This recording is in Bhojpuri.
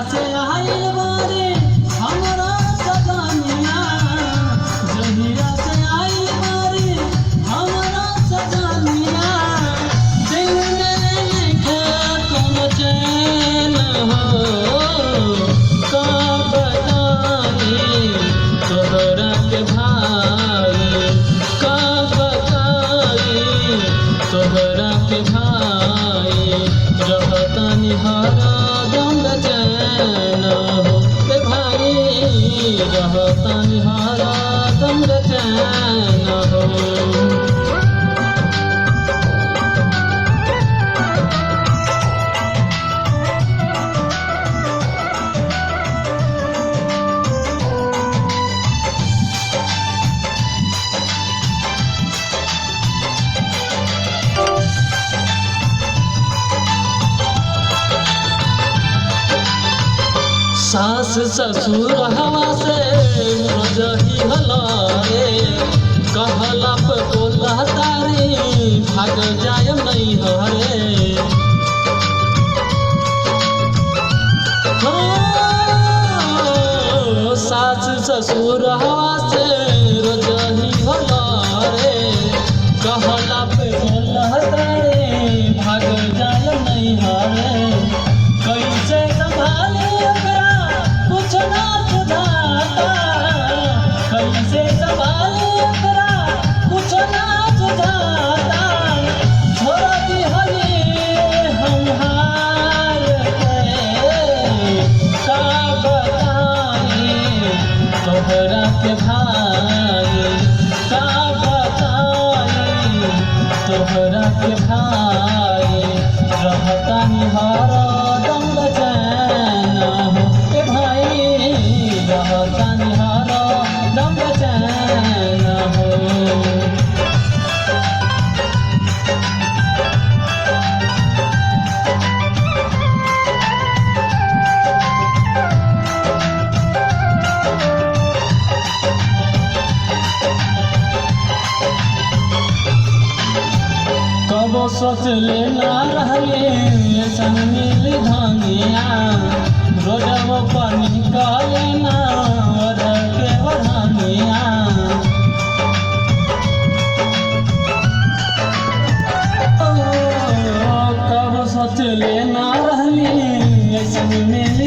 से आइल बारे हमरा सजनिया, जहिया से आइल बारे हमरा सजनिया, दिल में नइखे कोनो चैन हो। का बताई तोहरा के भाई, का बताई तोहरा के भाई, रहतानी हरदम बेचैन हो। ए भाई, रहतानी हरदम बेचैन हो। सास ससुर हवा से रोजही हलारे, कहला पे बोला तारी भाग जाय नहीं हरे। हो, सास ससुर हवा से रोजही हलारे, कहला पे बोला तारी भाग जाय नहीं हरे। कैसे संभाले ओकरा कुछ ना सुझाता, कैसे संभाले ओकरा कुछ ना सुझाता। छोड़ दिहली हम हार के, का बताई तोहरा के भाई, का बताई तोहरा के भाई, रहतानी हरदम बेचैन हो। ए भाई, रहतानी हरदम बेचैन हो। कबो सोच लेना रहले संग मिल धनिया, रोडवो पर निकले ना ओढ़ के ओढ़निया। ओ, कबो सोच लेना रहले संग मिल